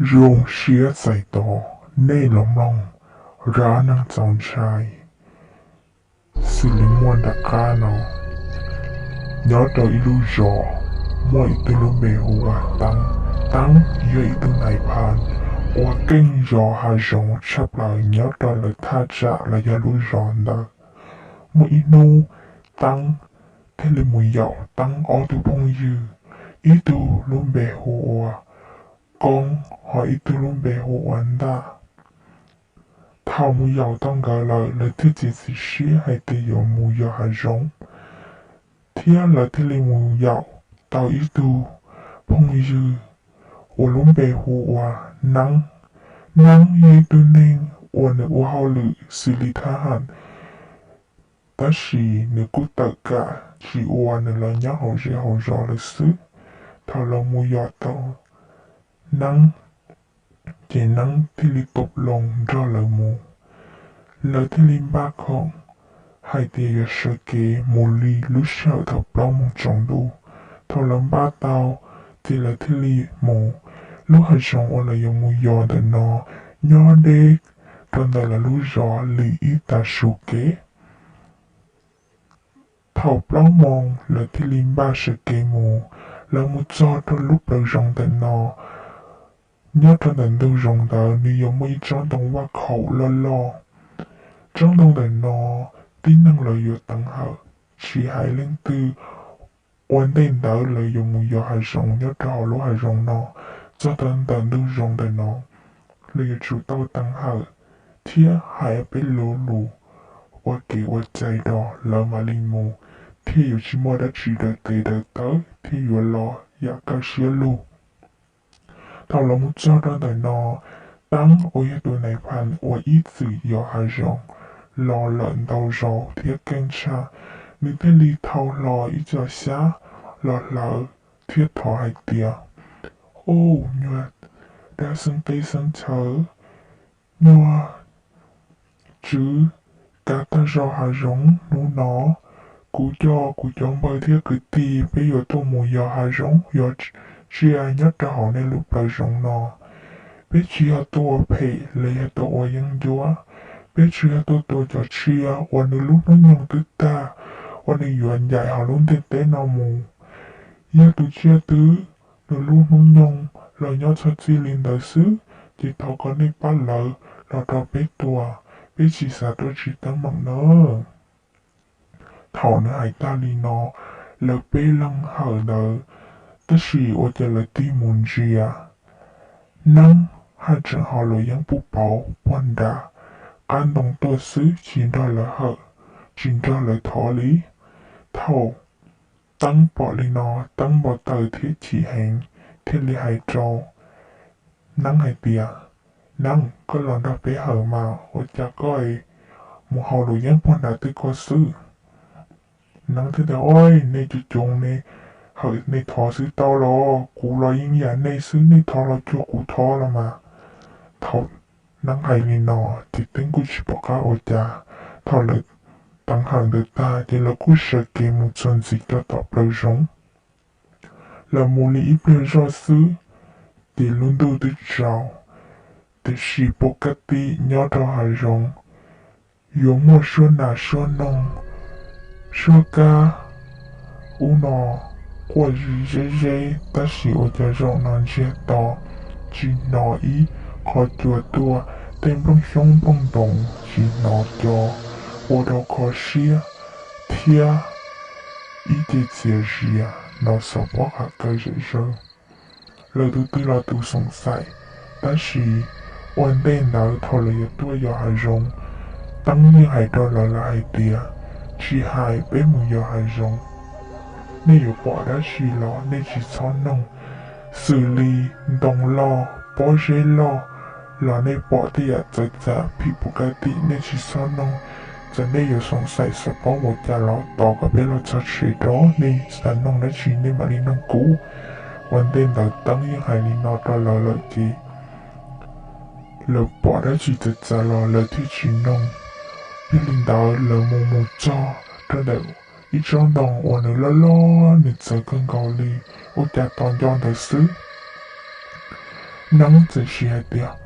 Zoo siab txais tos nej los mloog zaj neeg txaus ntshai xws li muaj nram qab no. Nyob rau ib lub zos muaj ib tug lub npe hu ua Teeb. Teeb yog ib tug nais phas uas keej zov hav zoov tshaj plaws nyob rau lawv thaj tsam los yog lub zos ntawd. Muaj ib hnub Teeb thiaj li mus yaum Teeb ob tug phooj ywg, ib tug lub npe hu ua Koob ho ib tug lub npe hu ua Ntaj. Thaum mus yaum tau nkawd lawm, lawv thiaj txiav txim siab hais tias yuav mus yos hav zoov, thiab lawv thiaj li mus yaum tau ib tug phooj ywg uas lub npe hu ua Neeb. Neeb yog ib tug neeg uas nws ua hauj lwm xws li thab ham, tab sis nws kuj tawm kam tsis ua, nws los nyob hauv zej hauv zos lawm xwb. Thaum lawv mus yos tau Neeb, ces Neeb thiaj li tau loo nrog lawv mus. Lawv thiaj li npaj khoom hais tias yuav sawv kev mus li lub sij hawm thaum plaub moos tsaus ntuj. Thaum lawv npaj tau, ces lawv thiaj li mus. Lub hav zoov uas lawv yuav mus yos ntawm no nyob deb rau ntawm lawv lub zos li ib tag su kev. Thaum plaub moos lawv thiaj li npaj sawv kev mus. Lawv mus txog rau lub plawv zoov ntawm no. Nyob rau ntawm ntug zoov ntawd nws yuav muaj ib tsob ntoo vaj khaum loj loj. Tsob ntoo ntawm no tib neeg los yuav teev hawm, tsis hais leej twg ua ntej ntawd lawv yuav mus yos hav zoov nyob rau hauv lub hav zoov no. Txog rau ntawm ntug zoov ntawm no, lawv yuav tsum tau teev hawm thiab hais peb lo lus ua kev ua cai rau lawv mam li mus, thiaj yuav tsis muaj dab tsi daws tes daws taw thiab yuav los yam kaj siab lug. Thaum lawv mus txog rau ntawm no, Teeb uas yog tus nais phas uas ib txwm yos hav zoov los lawm ntau zaus thiab keej tshaj, nws thiaj li thau hlo ib co xyab los hlawv thiab thov hais tias, Au, nyuag dab xeeb teb xeeb chaw, nyuag tswv kav tag zog hav zoov hnub no, kuv coj kuv cov npawg thiab kwv tij peb yuav tuaj mus yos hav zoov yos tsiaj nyob rau hauv nej lub plawv zoov no. Peb tsis yog tuaj ua phem los yog tuaj ua yeeb ncuab, peb tsuas yog tuaj tua cov tsiaj uas nws lub hnub nyoog twb tag, uas nws yuav ncaim hauv lub ntiaj teb no mus. Yog tus tsiaj twg nws lub hnub nyoog los nyob txog txij li ntawd xwb, ces thov kom nej pab lawv los rau peb tua, peb tsis xav tuaj tsis teeb meem na. Thaum nws hais tag li no, lawv peb leeg hawm ntawd, tab sis ua cas lawv tig mus ntsia, Neeb haj tseem ho luam yeeb puj pauv puag nram qab ntoo tuaj xwb, tsis nrog lawv hawm, tsis nrog lawv thov li. Thaum Teeb pom li no, Teeb npau taws thiab chim heev, thiaj li hais rau Neeb hais tias, Neeb, koj los nrog peb hawm mas ua cas koj mus haus luam yeeb puag nram twg koj xwb? Neeb thiaj tias, Oj, nej coob coob ne, hawm nej thov xwb tau los, kuv los yeej yam nej xwb, nej thov los cuag kuv thov los mas. Thaum Neeb hais li no, ces Teeb kuj tsis pom qab ua cas. Thaum lawv teev hawm ntawd tag, ces lawv kuj sawv kev mus txog ntxiv rau tom plawv zoov. Lawv mus li ib pliag zoj xwb, ces lub ntuj twb tsaus. Tiam sis pom kaj tim nyob rau hav zoov yuav muaj suab nas suab noog, suab kab ub no quaj zeb zeb, tab sis ua cas zaum no ntsiag to, tsis hnov ib qho cua tuaj, tej nplooj xyoob nplooj ntoos tsis hnov co ua rau kho siab, thiab ib ce txias zias hnov xov pob qhov kaw zom zaws. Lawv tus twg los tus xoom xaim, tab sis ua ntej ntawd thaum lawv yuav tuaj yos hav zoov, Teeb yeej hais rau lawv lawm hais tias, Tsis hais peb mus yos hav zoov, nej yuav pom dab tsi los nej tsis txhob noog, xws li ntoo loj, pob zeb loj, los nej pom tej yam txawv txav phim pus kaj tim nej tsis txhob noog. Txawm nej yuav xoom xaim xov pob ua cas los tos kom peb los txog tsev rau nej xav noog dab tsi nej mam li noog kuv. Ua ntej ntawd Teeb yeej hais li no rau lawv lawm ces lawv pom dab tsi txawv txav los lawv thiaj tsis noog. Yog li ntawd lawv mus mus txog rau ntawm ib tsob ntoo uas nws loj loj nws txawv kawg nkaus li, ua cas tos nco ntawd xwb. Neeb txawm sis hais tias,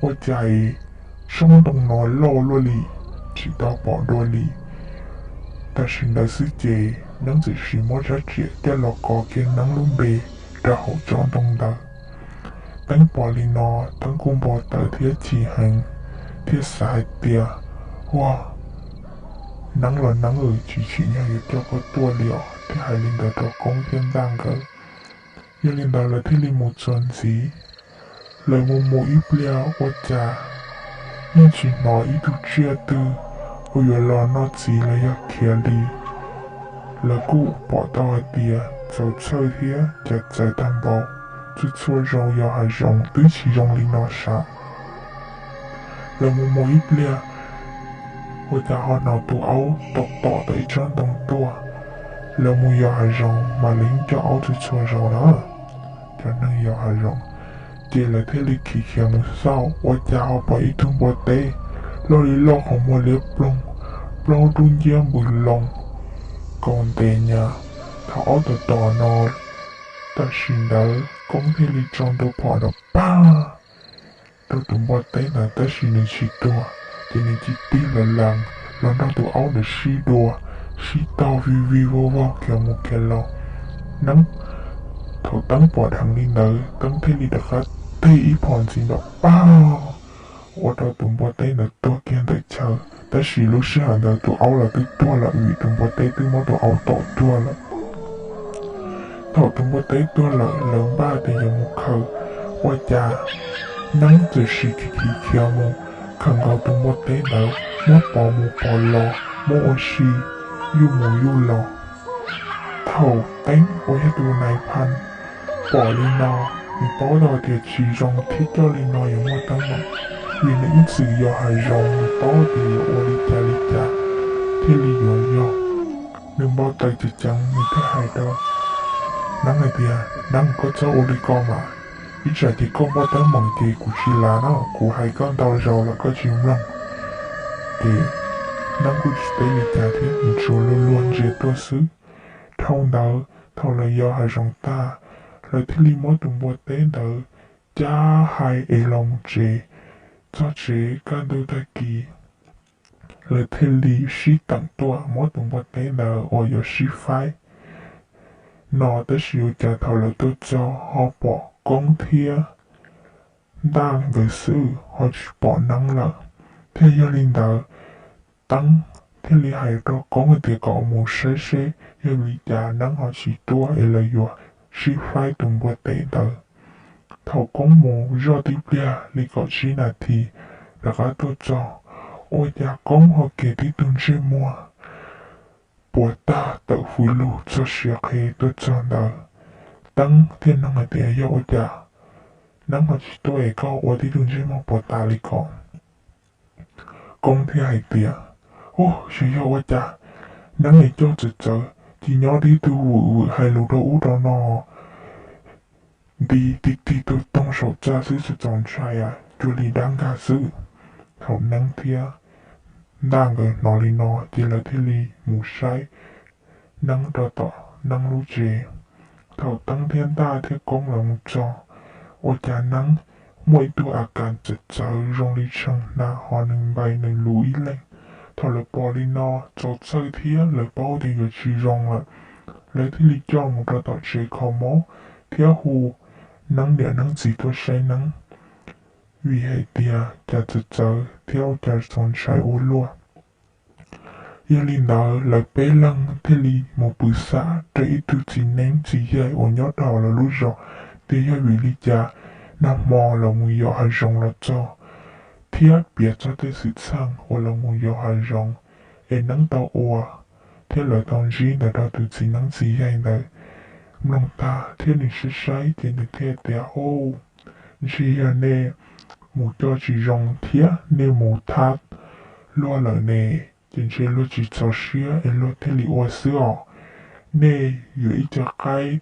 Ua cas es tsob ntoo no loj luaj li, tsis tau pom dua li. Tam sim ntawd xwb ces Neeb txawm sis muab rab riam coj los kos kiag Neeb lub npe rau hauv tsob ntoo ntawd. Teeb pom li no, Teeb kuj npau taws thiab chim heev, thiab xav hais tias, Ua, Neeb los Neeb, tsis tsim nyog yuav coj koj tuaj li os, thiab hais li ntawd rau Koob thiab Ntaj nkawd. Yog li ntawd lawv thiaj li mus txuas ntxiv. Lawv mus mus ib pliag ua cas yeej tsis hnov ib tug tsiaj twg uas yuav los noj txiv los yog khiav li. Lawv kuj pom tau hais tias txaus txhawj thiab cas txawv tag npaum, txhua txhua zaus yos hav zoov twb tsis zoo li no sav. Lawv mus mus ib pliag ua cas ho hnov tus aub tom tom tau ib tsob ntoo tuaj. Lawv mus yos hav zoov mas lawv yeej coj aub txhua txhua zaus na, cov neeg yos hav zoov. Ces lawv thiaj li khiav khiav mus xauj ua cas ho pom ib tug npua teb loj li loj, qhov muag liab ploog, plaub dub nciab npws loo, kaus ntev nyab. Thaum aub tom tom no, tam sim ntawd Koob thiaj li tso ntua phom nrov pag rau tus npua teb ntawd, tab sis nws tsis tuag, ces nws cia li tig los lees los nrog tus aub ntawd sib dua, sib taug vij vij vog vog khiav mus khiav los. Neeb, thaum Teeb pom dheev li ntawd, Teeb thiaj li rov qab teg ib phom ntxiv nrov pag, ua rau tus npua teb ntawd tuag kiag ntawm chaw. Tab sis lub sij hawm ntawd tus aub los twb tuag lawm, vim tus npua teb twb muab tus aub tom tuag lawm. Thaum tus npua teb tuag lawm, lawv npaj tias yuav mus khaws, ua cas Neeb txawm sim khiav khiav mus khaws nkaus tus npua teb ntawd, muab pov mus pov los, muab ua si, yuj mus yuj los. Thaum Teeb uas yog tus nais phas pom li no, nws paub tau tias tsis zoo thiab coj li no yuav muaj teeb meem, vim nws ib txwm yos hav zoov, nws paub tias yuav ua li cas li cas thiaj li yuav yog. Nws npau taws ceev ceev, nws thiaj hais rau Neeb hais tias, Neeb, koj txhob ua li ko mas, ib tsam ces koj muaj teeb meem ces kuv tsis lav no, kuv hais koj ntau zaus lawm koj tsis mloog. Ces Neeb kuj tsis teb li cas thiab, nws tsuas luag luag ntsia tuaj xwb. Dhau ntawd thaum lawv yos hav zoov tag, lawv thiaj li muab tus npua teb ntawd cab hais es los mus tsev. Txog tsev kaj ntug tag kis, lawv thiaj li sib teem tuaj muab tus npua teb ntawd uas yuav sib faib no, tab sis ua cas thaum lawv tuaj txog ho pom Koob thiab Ntaj nkawd xwb, ho tsis pom Neeb lawm. Thiab yog li ntawd, Teeb thiaj li hais rau Koob hais tias kom mus saib seb yog li cas Neeb ho tsis tuaj es lawv yuav sib faib tus npua teb ntawd. Thaum Koob mus zoj tib pliag li kaum tsib nas this rov qab tuaj txog, ua cas Koob ho kiag tib tug ntsej muag puas tag tawm fws lug txog siav qhev tuaj txog ntawd. Teeb thiaj nug hais tias, Yog ua cas Neeb ho tsis tuaj es koj ua tib tug ntsej muag puas tas li ko? Koob thiaj hais tias, Ub, xyov yog ua cas Neeb es coj txawv txawv, cia li nyob tib tug vwm vwm hais lus rau ub rau no, nti ti ti tuaj toog saum txaj xwb, txaus ntshai, cuag li dab nkag xwb. Thaum Neeb thiab Ntaj nkawd hnov li no ces lawv thiaj li mus saib Neeb rau tom Neeb lub tsev. Thaum Teeb thiab Ntaj thiab Koob lawv mus txog, ua cas Neeb muaj ib tug a kas txawv txawv zoo li tshee hnav, ho nws npais nws lus ib leeg. Thaum lawv pom li no, txaus txhawj thiab lawv paub tias yuav tsis zoo lawm, lawv thiaj li coj mus rau tom tsev kho mob thiab hu Neeb niam Neeb txiv tuaj saib Neeb, vim hais tias cas txawv txawv thiab ua cas txaus ntshai ua luaj. Yog li ntawd, lawv peb leeg thiaj li mus pw xam rau ib tug txiv neeb txiv yaig uas nyob rau hauv lawv lub zos, tias yog vim li cas nag hmo lawv mus yos hav zoov los txog, thiab piav txog tej xwm txheej uas lawv mus yos hav zoov es Neeb tau ua thiab lawv tau ntsib ntawd rau tus txiv neeb txiv yaig ntawd. Mloog tag thiab nws saib saib ces nws thiaj tias, Au, ntshe yog nej mus coj tsis zoo thiab nej mus thab luag lawm ne, ces ntshe luag tsis txaus siab es luag thiaj li ua xwb os. Nej yuav ib co qaib,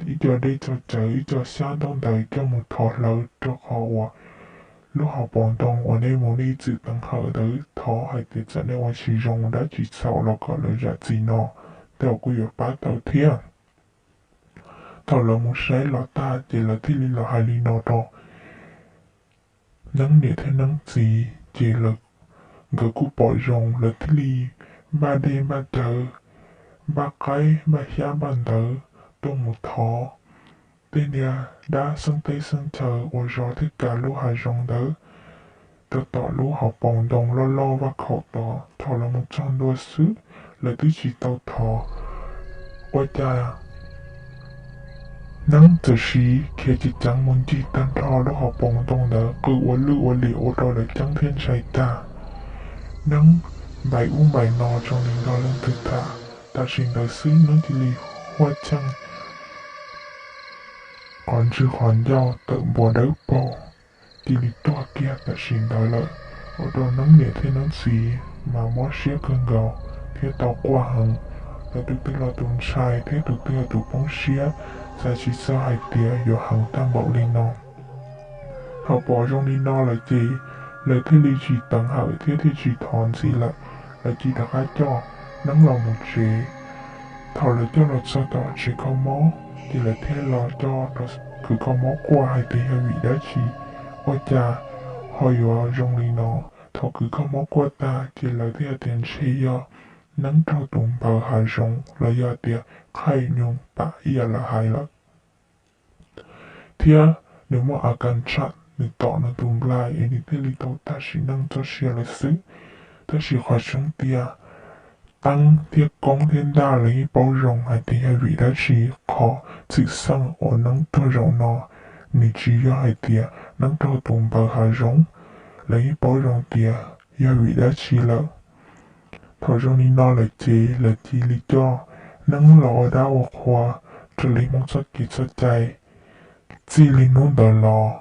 ib co dej txaus cawv, ib co xyab ntaub ntawv coj mus thov hlawv rau qhov uas lub hauv paus ntoo uas nej mus nej ib txwm teev hawm ntawd, thov hais tias txawm nej ua tsis zoo dab tsi txhaum los kom lawv zam txim no, tej zaum kuj yuav pab tau thiab. Thaum lawv mus saib los tag ces lawv thiaj li los hais li no rau Neeb niam thiab Neeb txiv, ces nkawd kuj pom zoo, lawv thiaj li npaj dej npaj cawv, npaj qaib npaj xyab npaj ntawv tuaj mus thov tej niag dab xeeb teb xeeb chaw uas zov thiab kav lub hav zoov ntawd rau tom lub hauv paus ntoo loj loj vaj khaum tod. Thaum lawv mus txog ntua xwb, lawv twb tsis tau thov, ua cas Neeb txawm siv khiav ceev ceev mus ncig tag nrho lub hauv paus ntoo ntawd, qw ua lwj ua liam ua rau lawv ceeb thiab ntshai tag. Neeb npaim ub npaim no zoo li nrog leej twg tham. Tam sim ntawd xwb Neeb cia li huaj cheej qhov ntswg qhov ncauj tawm npua dawb paug, cia li tuag kiag tam sim ntawd lawm, ua rau Neeb niam thiab Neeb txiv mas mob siab kawg nkaus thiab tau quaj heev. Lawv tus twg los tus ntshai thiab tus twg los tus poob siab, xav tsis txog hais tias yuav heev tag npaum li no. Thaum pom zoo li no lawm ces lawv thiaj li tsis teev hawm thiab thiaj tsis thov ntxiv lawm, lawv cia rov qab coj Neeb los mus tsev. Thaum lawv coj los txog tom tsev kho mob ces lawv thiaj los coj rau kws kho mob kuaj hais tias yog vim dab tsi ua cas ho yuav zoo li no. Thaum kws kho mob kuaj tag ces lawv thiaj tias ntshe yog Neeb raug tus npawg hav zoov los yog tias qhaij nyoog pam ib yam lawv hais lawm, thiab nws muaj a kas tsham nws tom nws tus nplaig es nws thiaj li tau tag sim neej txoj sia lawm xwb. Tab sis qhov tseeb tiag, teeb thiab koob thiab ntaj lawv yeej paub zoo hais tias yog vim dab tsi. Qhov txwm xeej uas Neeb tuag zaum no, nws tsis yog hais tias Neeb raug tus npawg hav zoov, lawv yeej paub zoo tias yog vim dab tsi lawm. Thaum zoo li no lawm ces lawv cia li coj Neeb los ua dab ua qhua raws li Hmoob txoj kev txoj cai. Txij li hnub ntawd los,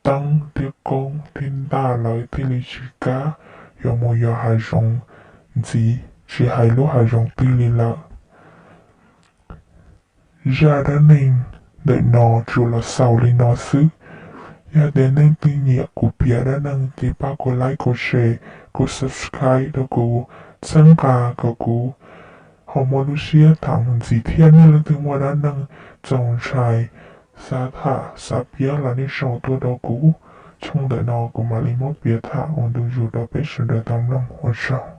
teeb thiab koob thiab ntaj lawv thiaj li tsis kam yuav mus yos hav zoov ntxiv, tsis hais lub hav zoov twg li lawm. Zaj dab neeg ntawm no tsuas los xaus li no xwb. Yog tias nej twg nyiam kuv piav dab neeg ces pab kuv like, kuv share, kuv subscribe rau kuv, txhawb nqa kom kuv ho muaj lub siab tham mus ntxiv thiab. Nej leej twg muaj dab neeg txaus ntshai, xav tham xav piav los nej sau tuaj rau kuv, tshooj ntawm no kuv mam li muab piav tham ua ntu zus rau peb sawv daws tau mloog. Ua tsaug.